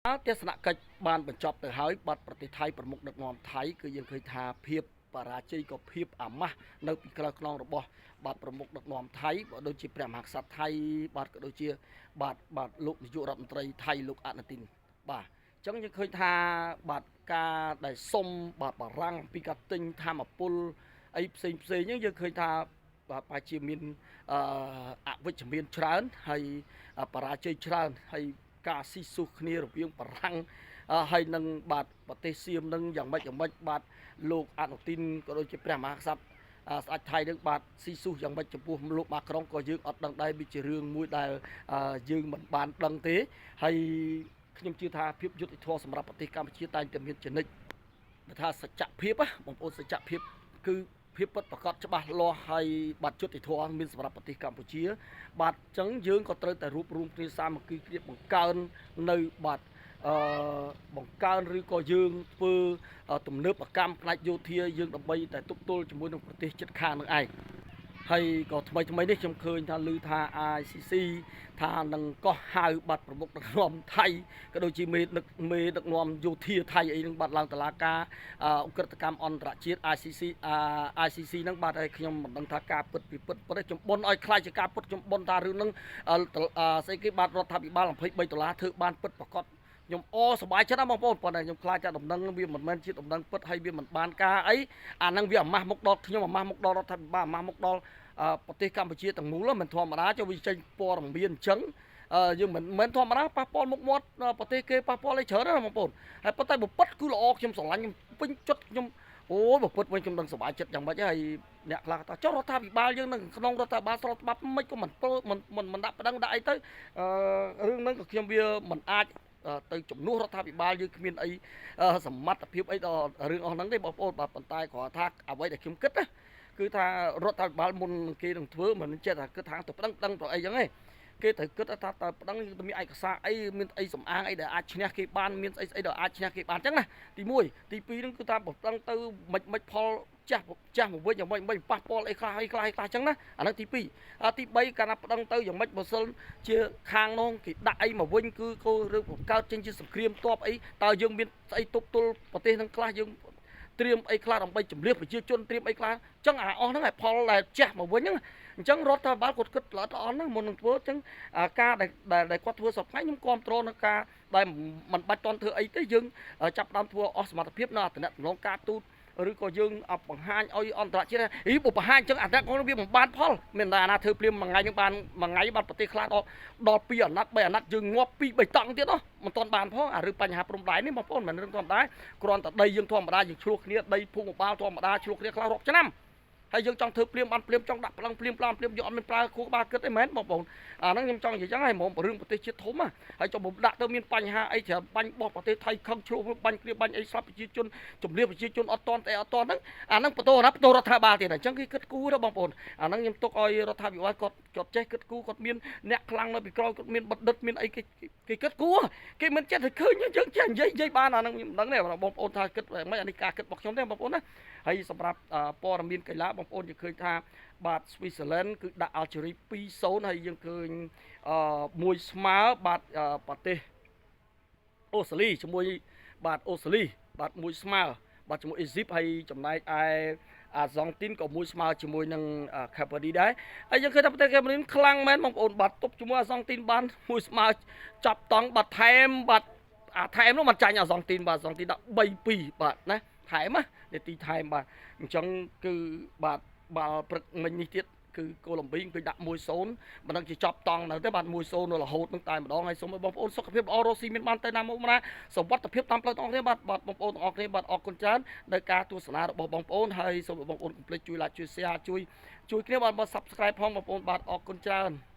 ទស្សនកិច្ចបានបញ្ចប់ទៅហើយបាត់ប្រទេសថៃប្រមុខដឹកនាំថៃគឺយើងឃើញថាភាពបរាជ័យក៏ភាពអាម៉ាស់នៅពីក្រៅខ្នងរបស់បាទប្រមុខដឹកនាំថៃក៏ដូចជាព្រះមហាក្សត្រថៃបាទក៏ដូចជាបាទបាទលោកនាយករដ្ឋមន្ត្រីថៃលោកអនុទិនបាទអញ្ចឹងយើងឃើញថាបាទការដែលសុំបាទបារាំងពីការទិញធម្មពលអីផ្សេងផ្សេងហ្នឹងយើងឃើញថាបាទប្រហែលជាមានអឺអវិជ្ជមានច្រើនហើយបរាជ័យច្រើនហើយការស៊ីស៊ូគ្នារវាងបារាំងហើយនឹងបាទប្រទេសសៀមនឹងយ៉ាងម៉េចយ៉ាងម៉េចបាទលោកអនុទិនក៏ដូចជាព្រះមហាក្សត្រស្ដេចថៃនឹងបាទស៊ីស៊ូយ៉ាងម៉េចចំពោះលោកម៉ាក្រុងក៏យើងអត់ដឹងដែរវាជារឿងមួយដែលយើងមិនបានដឹងទេហើយខ្ញុំជឿថាភាពយុត្តិធម៌សម្រាប់ប្រទេសកម្ពុជាតែងតែមានចនិចបើថាសច្ចភាពបងប្អូនសច្ចភាពគឺភាពពិតប្រាកដច្បាស់លាស់ហើយបាទយុត្តិធម៌មានសម្រាប់ប្រទេសកម្ពុជា បាទអញ្ចឹងយើងក៏ត្រូវតែរួបរวมគ្នាសាមគ្គីគ្នាបង្កើននៅបាទអឺបង្កើនឬក៏យើងធ្វើទំនើបកម្មផ្នែកយោធាយើងដើម្បីតែទប់ទល់ជាមួយនឹងប្រទេសជិតខាងនឹងឯងហើយក៏ថ្មីថ្មីនេះខ្ញុំឃើញថាឮថា ICC ថានឹងកោះហៅបាត់ប្រមុខដឹកនាំថៃក៏ដូចជាមេដឹកមេដឹកនាំយោធាថៃអីនឹងបាត់ឡើងតឡាការឧក្រិដ្ឋកម្មអន្តរជាតិ ICC ICC ហ្នឹងបាទហើយខ្ញុំមិនដឹងថាការពិតពីពិតប៉ុន្តែខ្ញុំបុនឲ្យខ្លាចជាការពិតខ្ញុំបុនថារឿងហ្នឹងស្អីគេបាទរដ្ឋាភិបាល23ដុល្លារធ្វើបានពិតប្រកបខ្ញុំអូសប្បាយចិត្តណាបងប្អូនប៉ុន្តែខ្ញុំខ្លាចថាដំណឹងវាមិនមែនជាដំណឹងពិតហើយវាមិនបានការអីអាហ្នឹងវាអាម៉ាស់មុខដល់ខ្ញុំអាម៉ាស់មុខដល់រដ្ឋាភិបាលអាម៉ាស់មុខដល់ប្រទេសកម្ពុជាទាំងមូលមិនធម្មតាចុះវាចេញព័ត៌មានអញ្ចឹងយើងមិនមែនធម្មតាប៉ះពាល់មុខមាត់ប្រទេសគេប៉ះពាល់អីច្រើនណាបងប្អូនហើយប៉ុន្តែបើពិតគឺល្អខ្ញុំស្រឡាញ់ខ្ញុំពេញចិត្តខ្ញុំអូយបើពិតវិញខ្ញុំដឹងសប្បាយចិត្តយ៉ាងម៉េចហើយអ្នកខ្លះថាចុះរដ្ឋាភិបាលយើងនៅក្នុងរដ្ឋាភិបាលស្របច្បាប់មិនក៏មិនមិនមិនដាក់ប្តឹងដាក់អីទៅរឿងហ្នឹងក៏ខ្ញុំវាមិនអាចទៅជំនួសរដ្ឋាភិបាលយើងគ្មានអីសមត្ថភាពអីដល់រឿងអស់ហ្នឹងទេបងប្អូនបាទប៉ុន្តែគ្រាន់ថាអ្វីដែលខ្ញុំគិតណាគឺថារដ្ឋាភិបាលមុនគេនឹងធ្វើមិនចេះតែគិតថាទៅប្តឹងប្តឹងទៅអីចឹងទេគេត្រូវគិតថាតើប្តឹងមានឯកសារអីមានអីសំអាងអីដែលអាចឈ្នះគេបានមានស្អីស្អីដែលអាចឈ្នះគេបានចឹងណាទី1ទី2ហ្នឹងគឺថាប្តឹងទៅមិនមិនផលចាស់ចាស់មកវិញយ៉ាងម៉េចមិនប៉ះពាល់អីខ្លះអីខ្លះអីខ្លះចឹងណាអាហ្នឹងទី2អាទី3កាលណាប្តឹងទៅយ៉ាងម៉េចបើសិនជាខាងនោះគេដាក់អីមកវិញគឺគោឬបង្កើតចេញជាសង្គ្រាមតបអីតើយើងមានស្អីទប់ទល់ប្រទេសនឹងខ្លះយើងត្រៀមអីខ្លះដើម្បីជំនះប្រជាជនត្រៀមអីខ្លះចឹងអាអស់ហ្នឹងឯផលដែលចាស់មកវិញហ្នឹងអញ្ចឹងរដ្ឋាភិបាលគាត់គិតល្អិតល្អន់ហ្នឹងមុននឹងធ្វើអញ្ចឹងការដែលដែលគាត់ធ្វើសប្តាហ៍ខ្ញុំគ្រប់គ្រងនៅការដែលមិនបាច់តន់ធ្វើអីទេយើងចាប់ផ្ដើមធ្វើអស់សមត្ថភាពនៅអត្ថនៈតំណងការទូតឬក៏យើងបង្ហាញឲ្យអន្តរជាតិអីបើបង្ហាញអញ្ចឹងអានេះគាត់វាមិនបានផលមានតែអាណាធ្វើភ្លាមមួយថ្ងៃនឹងបានមួយថ្ងៃបានប្រទេសខ្លះដល់ដល់2អាណត្តិ3អាណត្តិយើងងាប់2 3តង់ទៀតមិនទាន់បានផងអារឿងបញ្ហាព្រំដែននេះបងប្អូនមិនមែនរឿងធម្មតាគ្រាន់តែដីយើងធម្មតាយើងឆ្លោះគ្នាដីភូមិបាលធម្មតាឆ្លោះគ្នាខ្លះរាប់ឆ្នាំហើយយើងចង់ធ្វើភ្លាមបានភ្លាមចង់ដាក់ប្លង់ភ្លាមប្លង់ភ្លាមយើងអត់មានប្រើខួរក្បាលគិតទេមែនបងប្អូនអាហ្នឹងខ្ញុំចង់និយាយចឹងហើយហ្មងរឿងប្រទេសជាតិធំហើយចុះបើដាក់ទៅមានបញ្ហាអីច្រើនបាញ់បោះប្រទេសថៃខឹងឆ្លោះបាញ់គ្នាបាញ់អីស្លាប់ប្រជាជនជំនះប្រជាជនអត់តន់តែអត់តន់ហ្នឹងអាហ្នឹងបន្ទោណាបន្ទោរដ្ឋាភិបាលទៀតអញ្ចឹងគេគិតគូរទៅបងប្អូនអាហ្នឹងខ្ញុំទុកឲ្យរដ្ឋាភិបាលគាត់គាត់ចេះគិតគូរគាត់មានអ្នកខ្លាំងនៅពីក្រោយគាត់មានបណ្ឌិតមានអីគេគេគិតគូរគេមិនចេះតែឃើញយើងចេះនិយាយនិយាយបានអាហ្នឹងខ្ញុំមិនដឹងទេបងប្អូនថាគិតមិនអានេះការគិតរបស់ខ្ញុំទេបងប្អូនណាហើយសម្រាប់ព័ត៌មានកីឡាបងប្អូនយើងឃើញថាបាទស្វីហ្សឺឡែនគឺដាក់អាល់ជេរី2-0ហើយយើងឃើញអឺមួយស្មើបាទប្រទេសអូស្ត្រាលីជាមួយបាទអូស្ត្រាលីបាទមួយស្មើបាទជាមួយអេស៊ីបហើយចំណែកឯអាហ្សង់ទីនក៏មួយស្មើជាមួយនឹងកាប៉ាឌីដែរហើយយើងឃើញថាប្រទេសកាមេរុនខ្លាំងមែនបងប្អូនបាទទប់ជាមួយអាហ្សង់ទីនបានមួយស្មើចាប់តង់បាទថែមបាទអាថែមនោះមិនចាញ់អាហ្សង់ទីនបាទអាហ្សង់ទីនដាក់3-2បាទណាថែមណានាទីថែមបាទអញ្ចឹងគឺបាទបាល់ព្រឹកមិញនេះទៀតគឺកូឡុំប៊ីគឺដាក់1-0មិនដឹងជាចប់តង់នៅទេបាទ1-0នៅរហូតនឹងតែម្ដងហើយសូមឲ្យបងប្អូនសុខភាពល្អរស់ស៊ីមានបានទៅណាមកណាសុវត្ថិភាពតាមផ្លូវទាំងអស់គ្នាបាទបាទបងប្អូនទាំងអស់គ្នាបាទអរគុណច្រើននៅការទស្សនារបស់បងប្អូនហើយសូមឲ្យបងប្អូនកុំភ្លេចជួយ like ជួយ share ជួយជួយគ្នាបាទ Subscribe ផងបងប្អូនបាទអរគុណច្រើន។